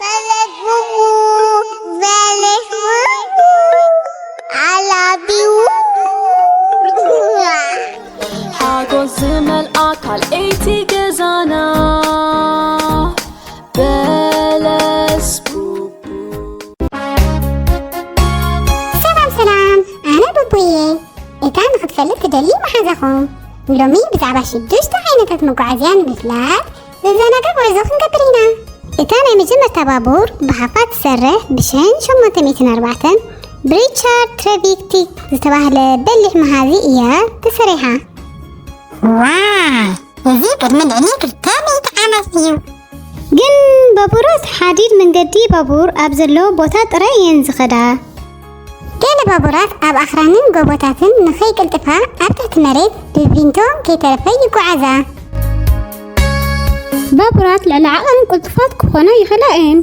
በለስ ቡቡ፣ በለስ ቡቡ፣ I love you። ሓጎስ ዝመልኣ ካልኣይቲ ገዛና በለስ ቡቡ። ሰላም ሰላም፣ ኣነ ቡቡየ። እታ ንኽትፈልጥ ትደሊ መሓዛኹም። ሎሚ ብዛዕባ ሽዱሽተ ዓይነታት መጓዓዝያ ንምፍላጥ ዘዘናግዕ ጉዕዞ ክንገብር ኢና። እታ ናይ መጀመርታ ባቡር ብሃፋ ትሰርሕ ብሽሕን ሸሞንተ ሚእትን ኣርባዕተን ብሪቻርድ ትሬቪቲክ ዝተባህለ በሊሕ መሃዚ እያ ተሰሪሓ። ዋይ! እዚ ቅድሚ ልዕሊ ክልተ ሚእቲ ዓመት እዩ። ግን ባቡራት ሓዲድ መንገዲ ባቡር ኣብ ዘለዎ ቦታ ጥራይ እየን ዝኸዳ። ገለ ባቡራት ኣብ ኣኽራንን ጎቦታትን ንኸይቅልጥፋ ኣብ ትሕቲ መሬት ብቪንቶ ከይተረፈ ይጓዓዛ። ባቡራት ልዕሊ ዓቐን ቅልጡፋት ክኾና ይኽእላ እየን።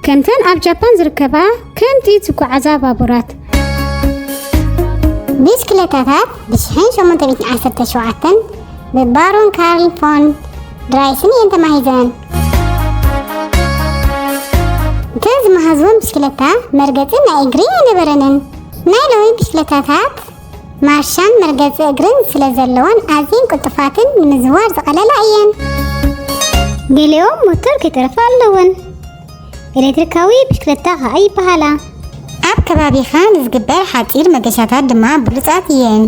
ከምተን ኣብ ጃፓን ዝርከባ ከምቲ ዝጓዓዛ ባቡራት። ብሽክለታታት ብሽሕን ሸሞንተ ሚእትን ዓሰርተ ሸውዓተን ብባሮን ካርል ፎን ድራይስን እየን ተማሂዘን። እተን ዝመሃዝወን ብሽክለታ መርገጺ ናይ እግሪ ኣይነበረንን። ናይ ሎሚ ብሽክለታታት ማርሻን መርገጺ እግርን ስለ ዘለወን ኣዝየን ቅልጡፋትን ንምዝዋር ዝቐለላ እየን። ገሊኦም ሞተር ከይተረፋ ኣለወን። ኤሌክትሪካዊ ብሽክለታ ኸኣ ይበሃላ። ኣብ ከባቢኻ ንዝግበር ሓጺር መገሻታት ድማ ብሉጻት እየን።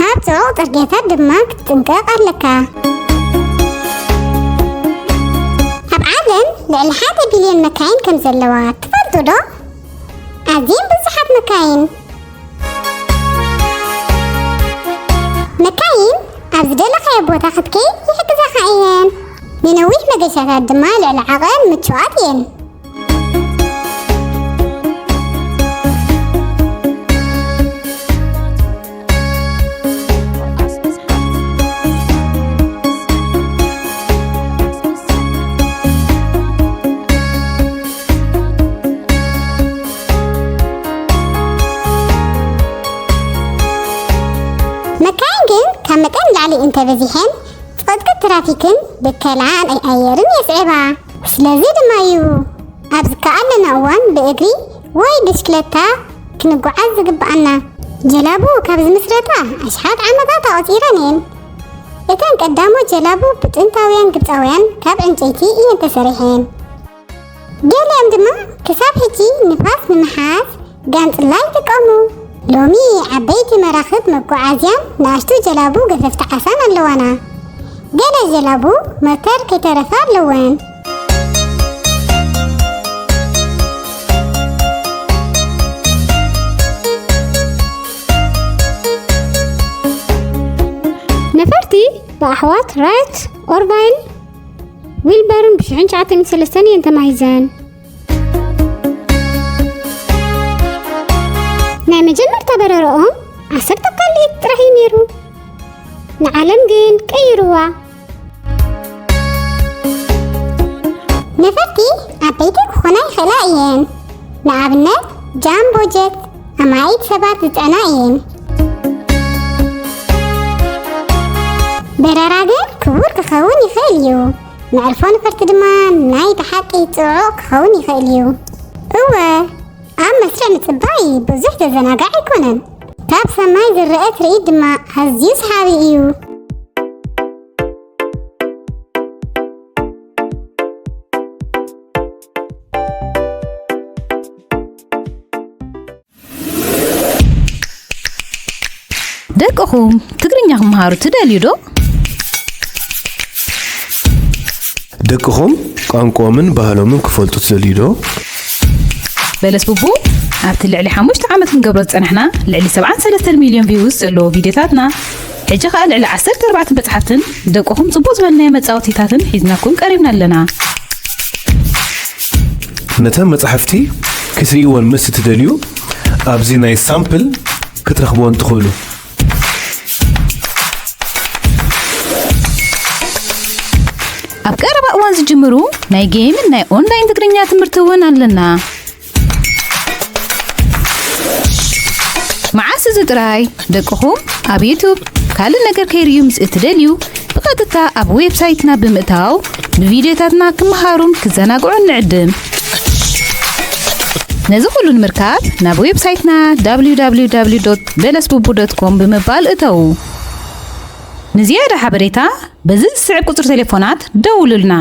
ኣብ ጽዑቕ ጽርግያታት ድማ ክትጥንቀቕ ኣለካ። ኣብ ዓለም ልዕሊ ሓደ ቢልዮን መካይን ከም ዘለዋ ትፈልጡ ዶ? ኣዝየን ብዙሓት መካይን። መካይን ኣብ ዝደለኻዮ ቦታ ክትከይድ ይሕግዛኻ እየን። ንነዊሕ መገሻታት ድማ ልዕሊ ዓቐን ምቹኣት እየን። መካይን ግን ካብ መጠን ንላዕሊ እንተበዚሐን፣ ጽቕጥቅጥ ትራፊክን ብከላ ናይ ኣየርን የስዕባ። ስለዚ ድማ እዩ ኣብ ዝከኣለና እዋን ብእግሪ ወይ ብሽክለታ ክንጓዓዝ ዝግብኣና። ጀላቡ ካብ ዝምስረታ ኣሽሓት ዓመታት ኣቑጺረን እየን። እተን ቀዳሞት ጀላቡ ብጥንታውያን ግብጻውያን ካብ ዕንጨይቲ እየን ተሰሪሐን። ገሊኦም ድማ ክሳብ ሕጂ ንፋስ ንምሓዝ ጋንጽላ ይጥቀሙ። ሎሚ ዓበይቲ መራኽብ መጓዓዝያን ንኣሽቱ ጀላቡ ገፈፍቲ ዓሳን ኣለዋና። ገለ ጀላቡ ሞተር ከይተረፈ ኣለወን። ነፈርቲ ብኣሕዋት ራይት ኦርቫይል ዊልበርን ብሽሕን ትሽዓተ ሚእትን ሰለስተን እየን ተማሂዘን። ናይ መጀመርታ በረረኦም ዓሰርተ ካልኢት ጥራሕ እዩ ነይሩ። ንዓለም ግን ቀይርዋ። ነፈርቲ ዓበይቲ ክኾና ይኽእላ እየን። ንኣብነት ጃምቦ ጀት ኣማኢት ሰባት ዝጽዕና እየን። በረራ ግን ክቡር ክኸውን ይኽእል እዩ። መዕርፎ ነፈርቲ ድማ ናይ ብሓቂ ጽዑቕ ክኸውን ይኽእል እዩ። እወ፣ ኣብ መስርዕ ምጽባይ ብዙሕ ዘዘናግዕ ኣይኮነን። ካብ ሰማይ ዝረአ ትርኢት ድማ ኣዝዩ ሰሓቢ እዩ። ደቅኹም ትግርኛ ክመሃሩ ትደልዩ ዶ? ደቅኹም ቋንቋኦምን ባህሎምን ክፈልጡ ትደልዩ ዶ? በለስ ቡቡ ኣብቲ ልዕሊ ሓሙሽተ ዓመት ክንገብሮ ዝጸናሕና ልዕሊ ሰብዓን ሰለስተን ሚልዮን ቪውስ ዘለዎ ቪድዮታትና፣ ሕጂ ኸኣ ልዕሊ ዓሰርተ ኣርባዕተ መጽሓፍትን ደቅኹም ጽቡቕ ዝበልናዮ መጻወቲታትን ሒዝናኩም ቀሪብና ኣለና። ነተን መጻሕፍቲ ክትርእይወን ምስ እትደልዩ፣ ኣብዚ ናይ ሳምፕል ክትረኽብወን ትኽእሉ። ኣብ ቀረባ እዋን ዝጅምሩ ናይ ጌምን ናይ ኦንላይን ትግርኛ ትምህርቲ እውን ኣለና። መዓስ እዚ ጥራይ፣ ደቅኹም ኣብ ዩቱብ ካልእ ነገር ከይርእዩ ምስ እትደልዩ፣ ቀጥታ ኣብ ዌብሳይትና ብምእታው ብቪድዮታትና ክመሃሩን ክዘናግዑን ንዕድም። ነዚ ኩሉ ንምርካብ ናብ ዌብሳይትና www.belesbubu.com ብምባል እተዉ። ንዝያዳ ሓበሬታ በዚ ዝስዕብ ቁጽሪ ቴሌፎናት ደውሉልና።